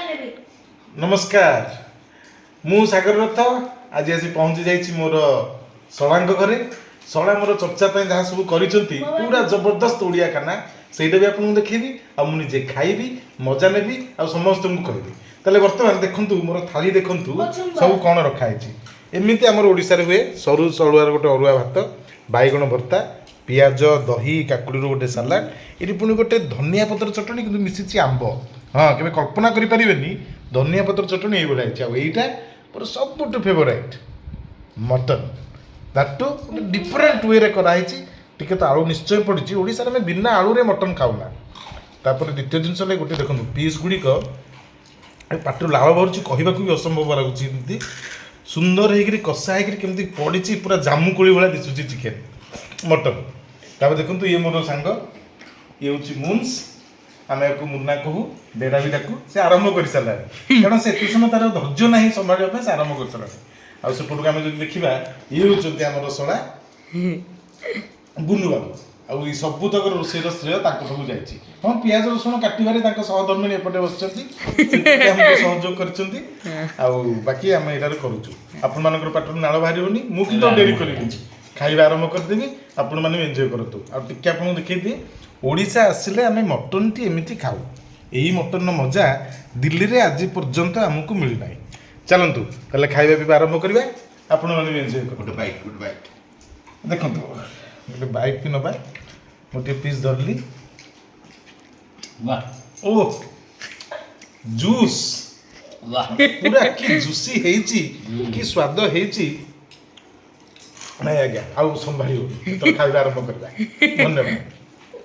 ନେବି। ନମସ୍କାର, ମୁଁ ସାଗର ରଥ। ଆଜି ଆସି ପହଞ୍ଚି ଯାଇଛି ମୋର ଶଳାଙ୍କ ଘରେ। ଶଳା ମୋର ଚର୍ଚ୍ଚା ପାଇଁ ଯାହା ସବୁ କରିଛନ୍ତି, ପୁରା ଜବରଦସ୍ତ ଓଡ଼ିଆ ଖାନା, ସେଇଟା ବି ଆପଣଙ୍କୁ ଦେଖେଇବି ଆଉ ମୁଁ ନିଜେ ଖାଇବି, ମଜା ନେବି ଆଉ ସମସ୍ତଙ୍କୁ କହିବି। ତାହେଲେ ବର୍ତ୍ତମାନ ଦେଖନ୍ତୁ, ମୋର ଥାଳି ଦେଖନ୍ତୁ, ସବୁ କ'ଣ ରଖା ହେଇଛି। ଏମିତି ଆମର ଓଡ଼ିଶାରେ ହୁଏ। ସରୁ ସରୁଆର ଗୋଟେ ଅରୁଆ ଭାତ, ବାଇଗଣ ଭର୍ତ୍ତା, ପିଆଜ, ଦହି, କାକୁଡ଼ିର ଗୋଟେ ସାଲାଡ଼। ଏଠି ପୁଣି ଗୋଟେ ଧନିଆ ପତ୍ର ଚଟଣି, କିନ୍ତୁ ମିଶିଛି ଆମ୍ବ। ହଁ, କେବେ କଳ୍ପନା କରିପାରିବେନି, ଧନିଆ ପତ୍ର ଚଟଣି ଏଇଭଳିଆ ହେଇଛି। ଆଉ ଏଇଟା ମୋର ସବୁଠୁ ଫେଭରାଇଟ୍ ମଟନ୍, that two ଗୋଟେ ଡିଫରେଣ୍ଟ ୱେରେ କରାହେଇଛି। ଟିକେ ତ ଆଳୁ ନିଶ୍ଚୟ ପଡ଼ିଛି। ଓଡ଼ିଶାରେ ଆମେ ବିନା ଆଳୁରେ ମଟନ୍ ଖାଉନା। ତାପରେ ଦ୍ୱିତୀୟ ଜିନିଷ ହେଲା ଗୋଟେ ଦେଖନ୍ତୁ ପିସ୍ ଗୁଡ଼ିକ, ଏ ପାଟିରୁ ଲାଳ ବାହାରୁଛି, କହିବାକୁ ବି ଅସମ୍ଭବ ଲାଗୁଛି। ଏମିତି ସୁନ୍ଦର ହେଇକିରି କଷା ହେଇକିରି କେମିତି ପଡ଼ିଛି, ପୁରା ଜାମୁକୋଳି ଭଳିଆ ଦିଶୁଛି ଚିକେନ୍, ମଟନ୍। ତାପରେ ଦେଖନ୍ତୁ, ଇଏ ମୋର ସାଙ୍ଗ, ଇଏ ହେଉଛି ମୁନ୍ସ। ଆମେ ୟାକୁ ମୁନ୍ନା କହୁ, ବେଡ଼ା ବି ଡାକୁ। ସେ ଆରମ୍ଭ କରିସାରିଲାଣି, କାରଣ ସେ ଏତେ ସମୟ ତାର ଧୈର୍ଯ୍ୟ ନାହିଁ ସମ୍ଭାଳିବା ପାଇଁ। ସେ ଆରମ୍ଭ କରିସାରିଲାଣି। ଆଉ ସେପଟକୁ ଆମେ ଯଦି ଦେଖିବା, ଇଏ ହେଉଛନ୍ତି ଆମର ଶଳା ବୁନୁ ବାବୁ। ଆଉ ଏଇ ସବୁତକ ରୋଷେଇର ଶ୍ରେୟ ତାଙ୍କ ପାଖକୁ ଯାଇଛି। ହଁ, ପିଆଜ ରସୁଣ କାଟିବାରେ ତାଙ୍କ ସହଧର୍ମିଣୀ ଏପଟେ ବସିଛନ୍ତି, ସେ ଟିକେ ଆମକୁ ସହଯୋଗ କରିଛନ୍ତି। ଆଉ ବାକି ଆମେ ଏଇଟାରେ କରୁଛୁ। ଆପଣମାନଙ୍କର ପାଟିରୁ ନାଳ ବାହାରିବନି। ମୁଁ କିନ୍ତୁ ଆଉ ଡେରି କରିବିନି, ଖାଇବା ଆରମ୍ଭ କରିଦେବି। ଆପଣମାନେ ବି ଏନ୍ଜୟ କରନ୍ତୁ। ଆଉ ଟିକେ ଆପଣଙ୍କୁ ଦେଖେଇଦିଏ, ଓଡ଼ିଶା ଆସିଲେ ଆମେ ମଟନ୍ଟି ଏମିତି ଖାଉ। ଏଇ ମଟନ୍ର ମଜା ଦିଲ୍ଲୀରେ ଆଜି ପର୍ଯ୍ୟନ୍ତ ଆମକୁ ମିଳିନାହିଁ। ଚାଲନ୍ତୁ ତାହେଲେ, ଖାଇବା ପିଇବା ଆରମ୍ଭ କରିବା। ଆପଣମାନେ ବି ଏନ୍ଜୟ କରନ୍ତୁ। ଗୋଟେ ବାଇଟ୍, ଗୋଟେ ବାଇଟ୍। ଦେଖନ୍ତୁ, ଗୋଟେ ବାଇଟ୍ ବି ନେବା। ମୁଁ ଟିକେ ପିସ୍ ଧରିଲି। ବାह। ଓ ଜୁସ୍! ବାह। ପୁରା କି ଜୁସି ହେଇଛି, କି ସ୍ୱାଦ ହେଇଛି! ନାଇଁ ଆଜ୍ଞା, ଆଉ ସମ୍ଭାଳି ହଉନି। ତ ଖାଇବା ଆରମ୍ଭ କରିବା। ଧନ୍ୟବାଦ।